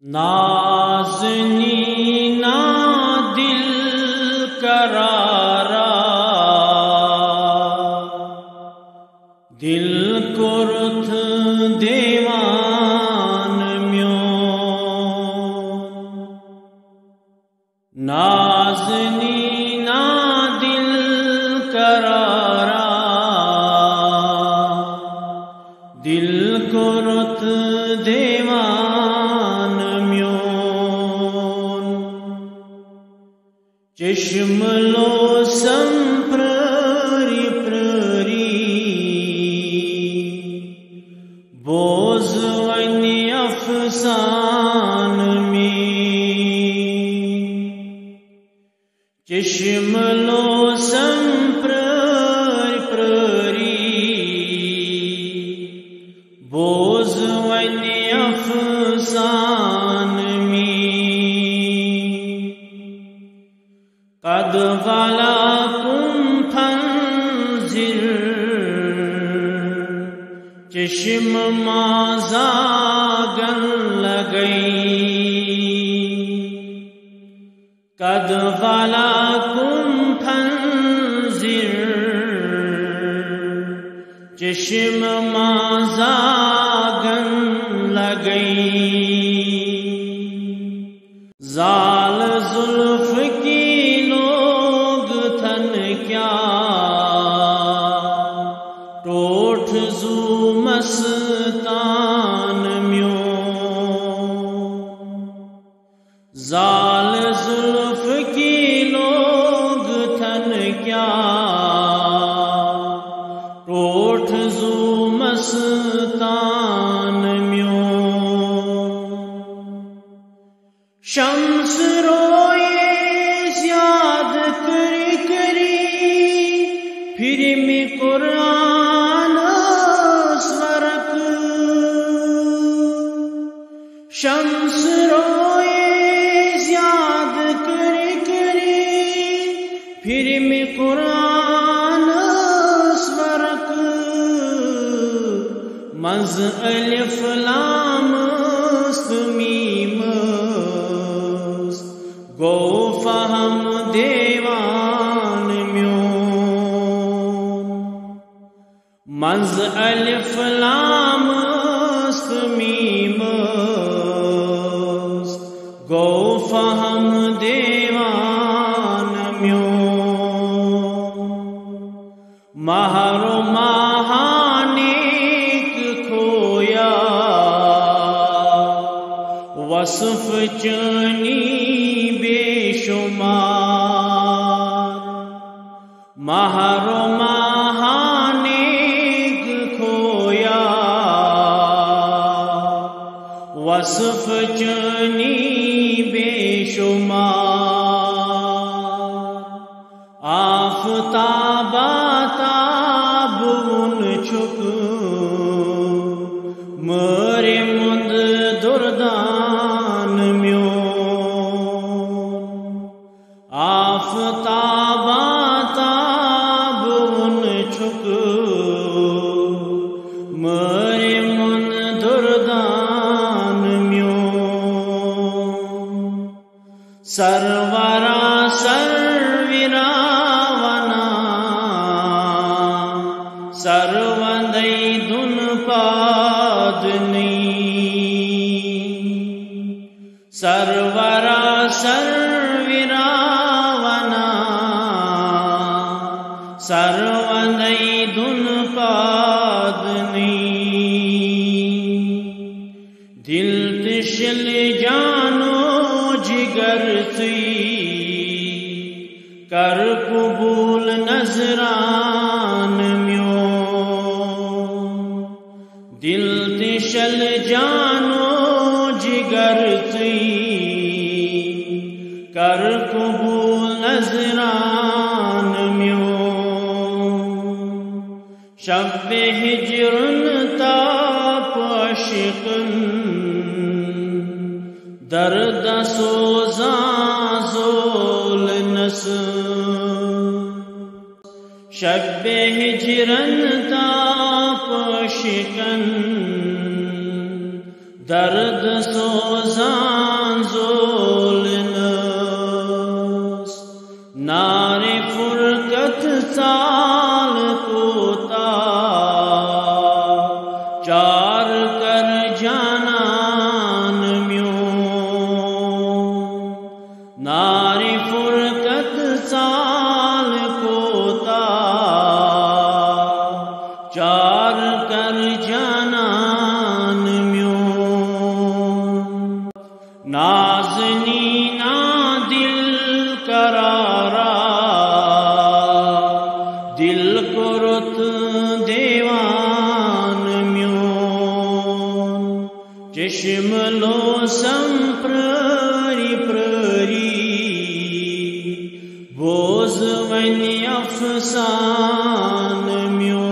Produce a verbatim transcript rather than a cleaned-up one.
نازنینا دل قرارا، دل کوٚرُتھ دیوان میون۔ نازنینا دل قرارا، دل کوٚرُتھ دیوان میون۔ چشم لوسم پرٛٲرۍ پرٛٲرۍ، بوز وۄنۍ افسانہٕ میٲنۍ۔ چشم لوسم پرٛٲرۍ پرٛٲرۍ، بوز وۄنۍ افسانہٕ میٲنۍ۔ قد والا کم پھنزر، چشم ما زاگن لگئی۔ قد والا کم پھنزر، چشم ما زاگن لگئی۔ زال زلف کی لوگ تھن کیا، ٹوٹھ زو مستان میون۔ زال زلف کی لوگ تھن کیا، ٹوٹھ زو مستان میون۔ شمس رویس یاد کری کری، پھر می قرآن ورق۔ شمس رویس یاد کری کری، پھر می قرآن ورق۔ منز الف لام است میم است، گو فہم دیوان میون۔ منز الف لام است میم است، گو فہم دیوان میون۔ مہر و ماہانیک کھویا، وصف چنی بے شمار۔ مہر و ماہانیک کھویا، وصف چنی بے شمار۔ آفتابا تاب وُن چھُکھ، مٲرِ مُند دُردان میون۔ آفتابا تاب وُن چھُکھ، مٲرِ مُند دُردان میون۔ سرورا سرویرا ونا، سروندے دُن پاد نئی۔ سرورا سرویرا ونا، سروندے دُن پاد نئی۔ دل تہ شل جانو جگر ژٕے، کر قبول نذران میون۔ دل تہ شل جانو جگر ژٕے، کر قبول نذران میون۔ شب ہجرن تاپ عاشقن، درد سوزاں زولنس۔ شب ہجرن تاپ عاشقن، درد سوزاں نازنینا دل قرارا، دل کرت دیوان میون۔ چشم لوسم پراری پراری، بوز ونی افسان میون۔